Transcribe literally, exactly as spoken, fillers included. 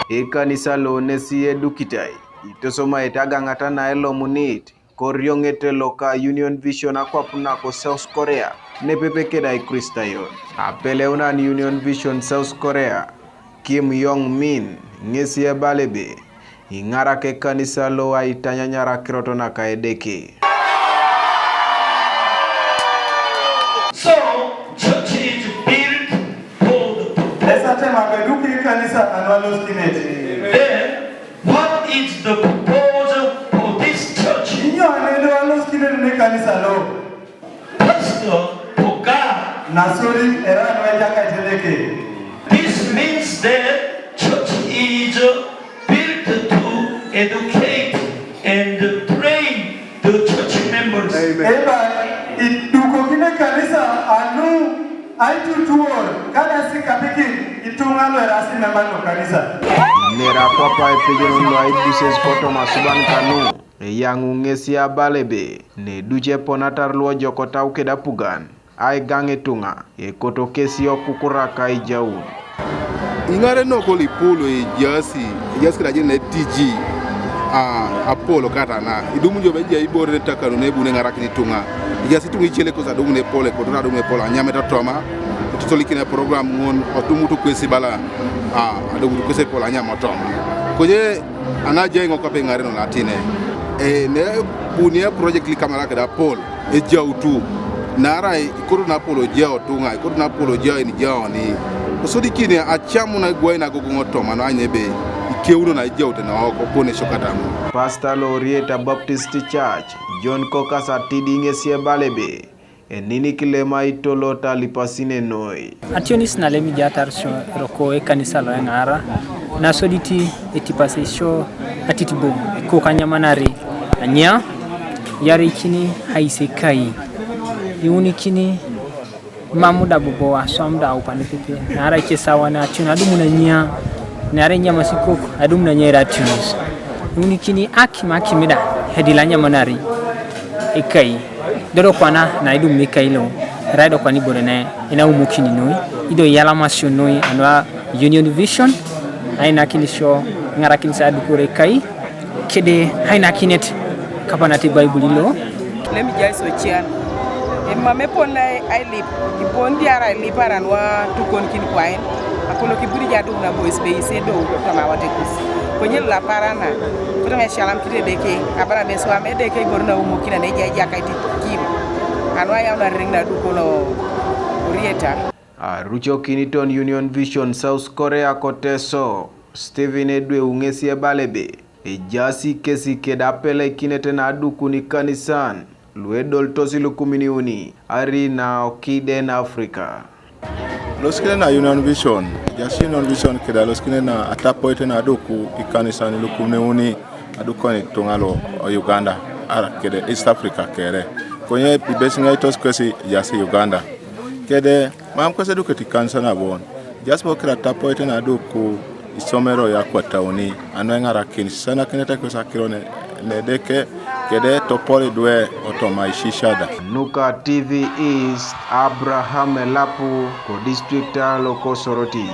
Ekanisa lo nesi edukitai itosomaete agaŋata na elomunit korioŋete loka Union Vision akwap nako South Korea nepepe keda Ikristayon. Apeleunan Union Vision South Korea, Kim Yong Min, ŋesi ebala ebe iŋarak ekanisa lo aitanyanyar akirot naka Edeke. So, church is built for the purpose. Esate mabeduki kanisa anwaloskinet. Then, what is the purpose for this church? Inyo anedo aloskinet ne kanisa lo? Pastor Poga. Nasori eran wajaka Edeke. This means that church is built to educate and train the church members. Eba idukokine kanisa anu aitutuor kada sikapikin ituŋa lo erasi member lo kanisa. Nera kwapa epejonon lo aibuses kotoma asuban kanu eyaŋu ŋesi abala ebe neduc eponatar luojokotau keda apugan. Aigaŋ ituŋa ekoto kesi okukurak aijaun. Iŋarenok lipolo ejaasi ejaasi keda ajeni naitiji apolo katana idumunio beja ibore netakanun ebuni eŋarakin ituŋa. Ejaasi ituŋa icelekos adumun epol ekoto adumun epol anyam etotoma. Etotolikin eprogram ŋun otumutu kwesi bala adumun kwesi epol anyam otoma. Konye ana ajai ŋo kwape iŋarenok natine nebuni eproject likamara keda apol. Ejautu naarai ikoto napolo ojao tuŋa ikoto napolo ojao enijaoni. Kosodikini acamun aigwai nagogoŋ otoma noanyebe ikeuno naijaute naok oponesio kadamu. Pasta lo Orieta Baptist Church John Kokas atidi ŋesi ebala ebe eninik lema itolot alipasine noi. Ationis nalem ijatar sio eroko ekanisa lo eŋaara nasodit etipasisio atitibom ekok anyamanari anya iyareikini aisekai iunikini mam da bobo aswam da aupande pepe naarai cesawan ation adumun anya naarai inyamasi kok adumun anya ira ationis iunikini akim akim da edil anyamanari ekai. Dodo kwana na idum Mikailo rai do kwani bore ne ina umukini noi ido yala masio noi anwa Union Vision aina kinisio ngara kinisa adukore kai kede aina kinet kapanati Bible lo. Lemi jai so chian. Emma me pon na ailip ipon diara ailip aran wa tukon kin kwain. Apolo kiburi jadum na boys be ise do tama watekus. Konye la parana. Kutu ngai shalam kite Edeke abara be so ame Edeke ibor na umo kina ne jai jaka iti kim. Anwa ya na ring na duko lo Orieta. Arucokiniton Union Vision South Korea ko Teso Stephen Edweu ŋesi ebala ebe ejaasi kesi keda apelekinet na adukun ikanisan luedolitos ilukuminiuni ari na okiden Afrika. Losikine na Union Vision, ejaas Union Vision kede losikine na atapoit na aduku ikanisan ilukuneuni adukoni tuŋa lo Uganda ara kede East Africa kere. Konye ibesiŋaitos kwesi ejaas Uganda. Kede mam kwesi edukete ikanisan abon. Ejaas bo kede atapoit na aduku isomero yakwatauni anueŋarakin sisanakinete kwesi akiro ne Edeke kede topol idwe otoma isisha da. Nuka T V East, Abraham Elapu, ko district alo ko Soroti.